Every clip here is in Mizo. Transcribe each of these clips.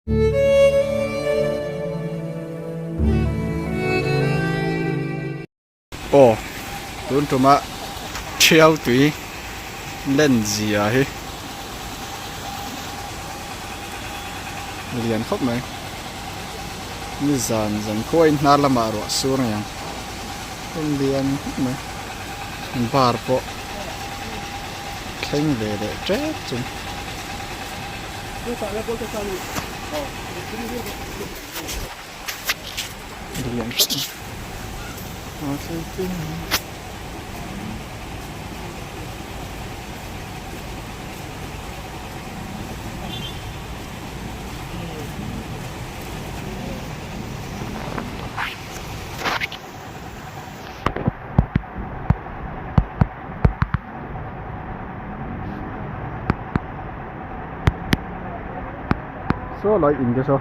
Aw tun tuma thiau tui len zia hi lian khawp mai ni zan zan khuain hnar lamah ruah sur a niang hmun lian khawp mai bar pawh thleng ve leh tep chung. Saw lai in te saw.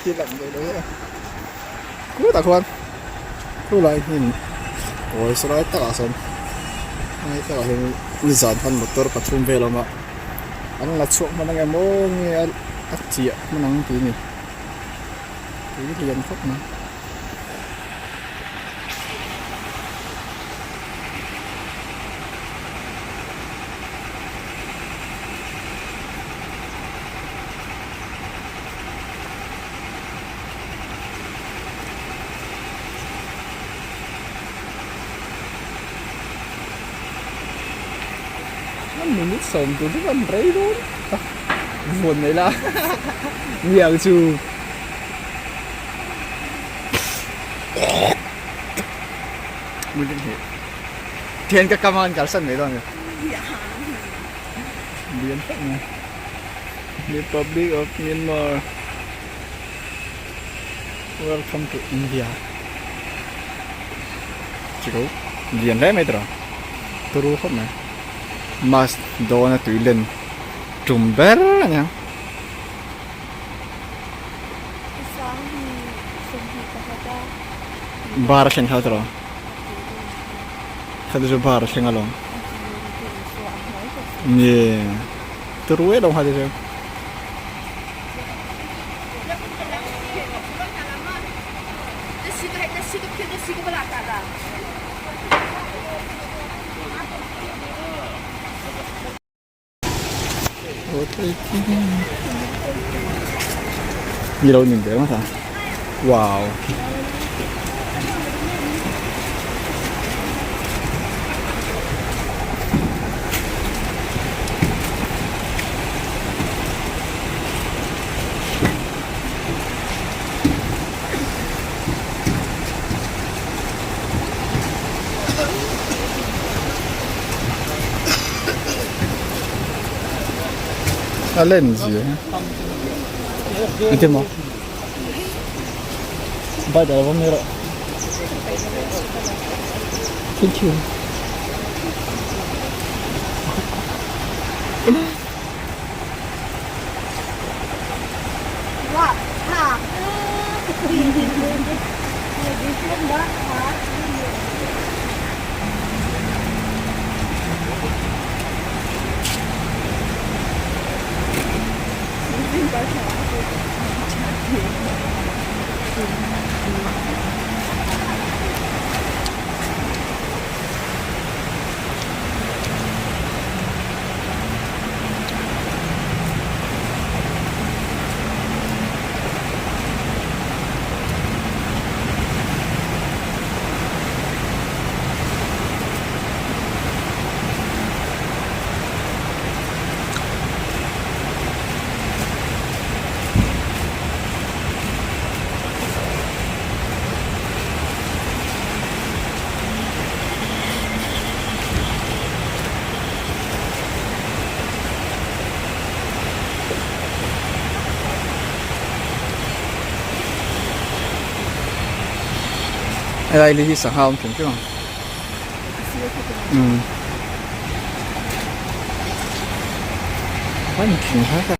Khi lạnh vậy đấy cú tak khuan khu lai hnim kawi saw lai takah sawn lai takah hian nizan khan motor pathum vel a awm a an la chhuak hman ang em aw nge a chiah hman ang tih a ni tui lian khawp mai. Minute sawm tur chu kan rei dawn tak vuan mai la niang chu. Thian ka kam a kan kalsan mai dawn a ni. Lian tak mai. Republic of Myanmar Welcome to India Chu lian hle mai tawh turu khawp mai Mask dawn a tui len tum ber a nia. Bar a thlen kha tawh kha chu bar a thleng alawm nge turu em lo kha chu. Ni lo nin ve hmasa wow. A len zia engtin maw bike a lo awm erawh thank you. Helai li hi sangha a awm hrim hrim ang. Umm. Ban thing har tak.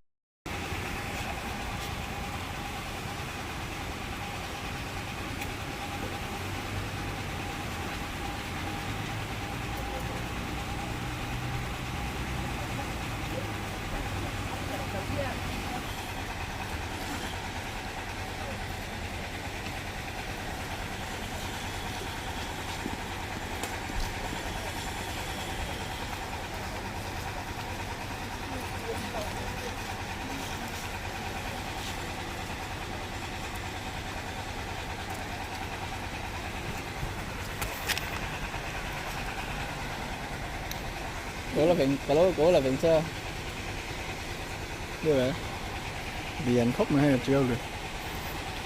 Lian khawp mai hei a tiau lui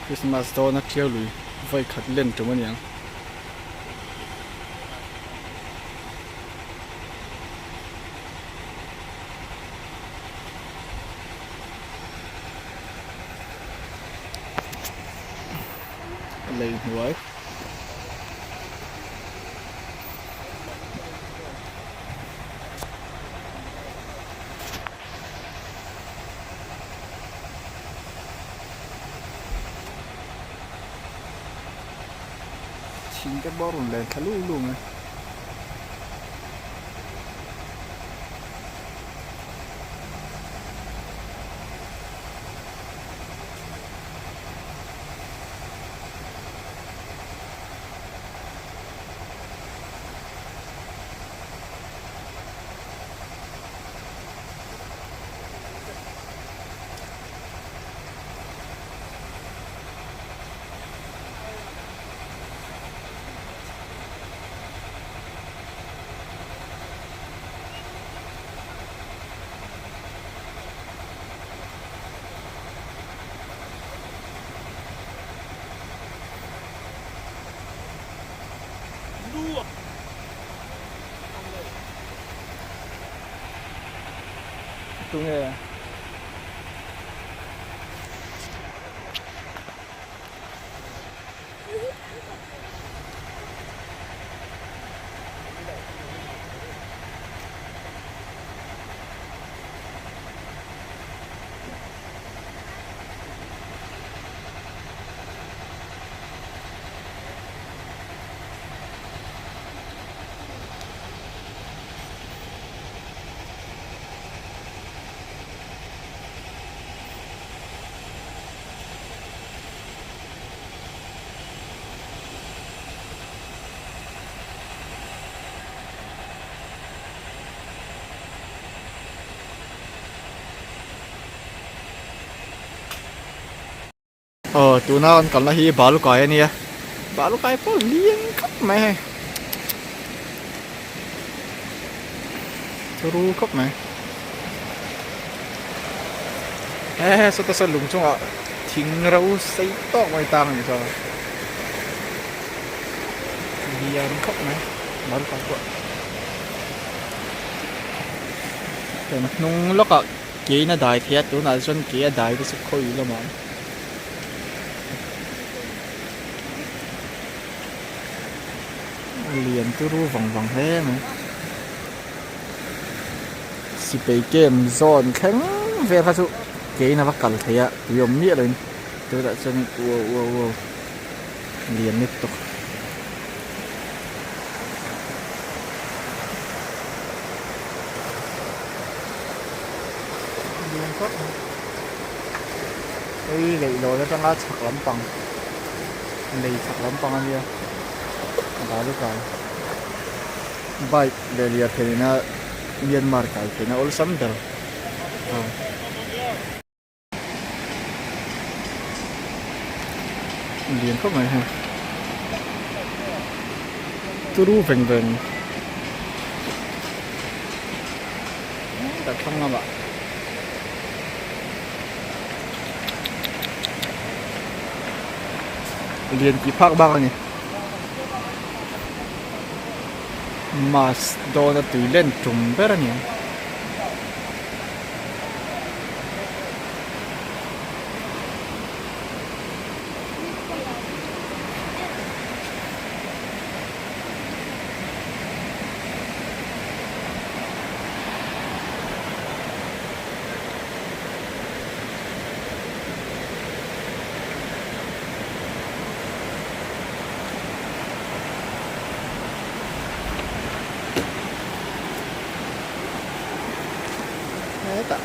Christmas dawn a tiau lui vawi khat len tum a niang. Lei hnuai. Thing te pawh a rawn len thla lu lu mai. Tunge. Aw tuna kan kalna hi balukai a nia balukai pawh lian khawp mai hei turu khawp mai he he sawta saw lung chungah thing ro sei tawk mai tang a nih chuan lian khawp mai balukai pawh kan hnung lawkah ke in a dai thei a tunah chuan ke a dai te chu khawi lamah. A lian turu vang vang hle mai sipai camp zawn thleng vel kha chu ke in a va kal thei a tui awm miah lo in tunah chuan in uau uau uau lian lutuk. Hei leihlawn atanga chhak lampang lei chhak lampang a nia balukai bike leh lirthei nena Myanmar kai theihna awlsam ber a. Lian khawp mai hei turu veng veng tak thlang lamah lian tih phak bak a ni mass dawn a tui len tum ber a ni ang.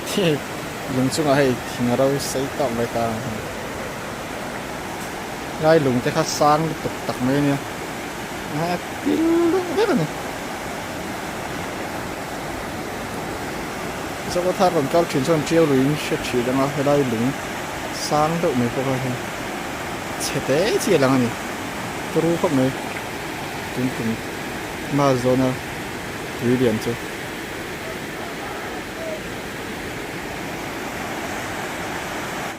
Hei lung chungah hei thing ro sei tawk mai ta ang hei. Helai lung te kha sang lutuk tak mai a nia. A pil deuh vek a ni. Zokhawthar rawn kal thin chuan tiau luiin hre thin ang a, helai lung sang deuh mai pawh kha hei chhe te chi a lang a ni. Turu khawp mai tun tum hma zawna tui lian chu.